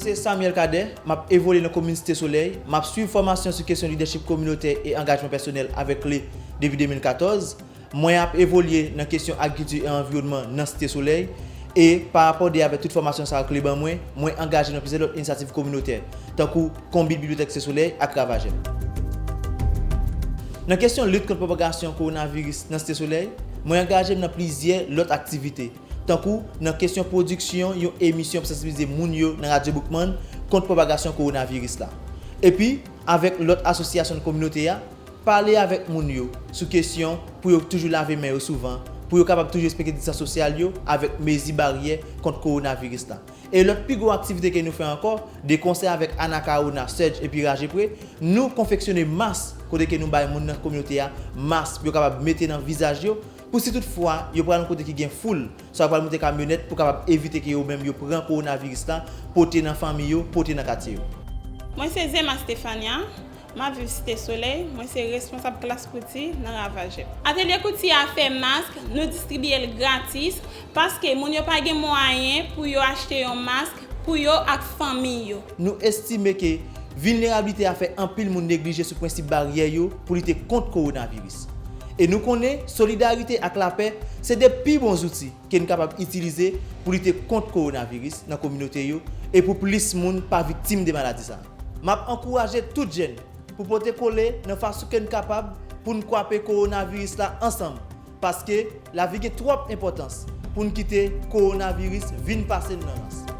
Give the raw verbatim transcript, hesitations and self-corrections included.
Se Samuel Cadet, m ap evolye nan komin Site Solèy. M ap swiv fòmasyon sou kesyon lidèchip kominotè e angajman pèsonèl avèk Kle depi de mil katòz. Mwen ap evolye nan kesyon agrikilti e anviwònman nan Site Solèy. E pa rapò de avèk tout fòmasyon sa yo Kle ban mwen, mwen angaje nan plizyè lòt inisyativ kominotè, tankou Konbit Bibliyotèk Site Solèy ak Ravajè. Nan kesyon lit kont pwopagasyon kowonaviris nan Site Solèy, mwen angaje m nan plizyè lòt aktivite, tankou nan kesyon pwodiksyon yon emisyon pou sansibilize moun yo nan Radyo Boukman kont pwopagasyon kowonaviris la. Epi, avèk lòt asosyasyon nan kominote a, pale avèk moun yo sou kesyon pou yo toujou lave men yo souvan, pou yo kapab toujou respekte distans sosyal yo avèk mezi baryè kont kowonaviris la. E lòt pi gwo aktivite ke nou fè ankò, de konsè avèk Anacaona, Surge epi Rajepre, nou konfeksyone mas kote ke nou bay moun nan kominote a mas pou yo kapab mete nan vizaj yo, pou si tout fwa yo pral yon kote ki gen foul, swa yo pral monte kamyonèt pou kapab evite ke yo menm yo pran kowonaviris la, pote nan fanmi yo, pote nan katye yo. Mwen se Zema Stefania, m ap viv Site Solèy, mwen se responsab klas kouti nan Ravajè. Atelye kouti a fè mask, nou distribiye l gratis, paske moun yo pa gen mwayen pou yo achte yon mask pou yo ak fanmi yo. Nou estime ke vilnerablite a fè anpil moun neglije sou prensip baryè yo pou lite kont kowonaviris. E nou konnen solidarite ak lapè se de pi bon zouti ke n kapab itilize pou lite kont kowonaviris nan kominote yo e pou plis moun pa viktim de maladi sa. M ap ankouraje tout jèn pou pote kole nan fason ke n kapab pou n kwape kowonaviris la ansanm, paske lavi gen twòp enpòtans pou n kite kowonaviris vin pase n nan rans.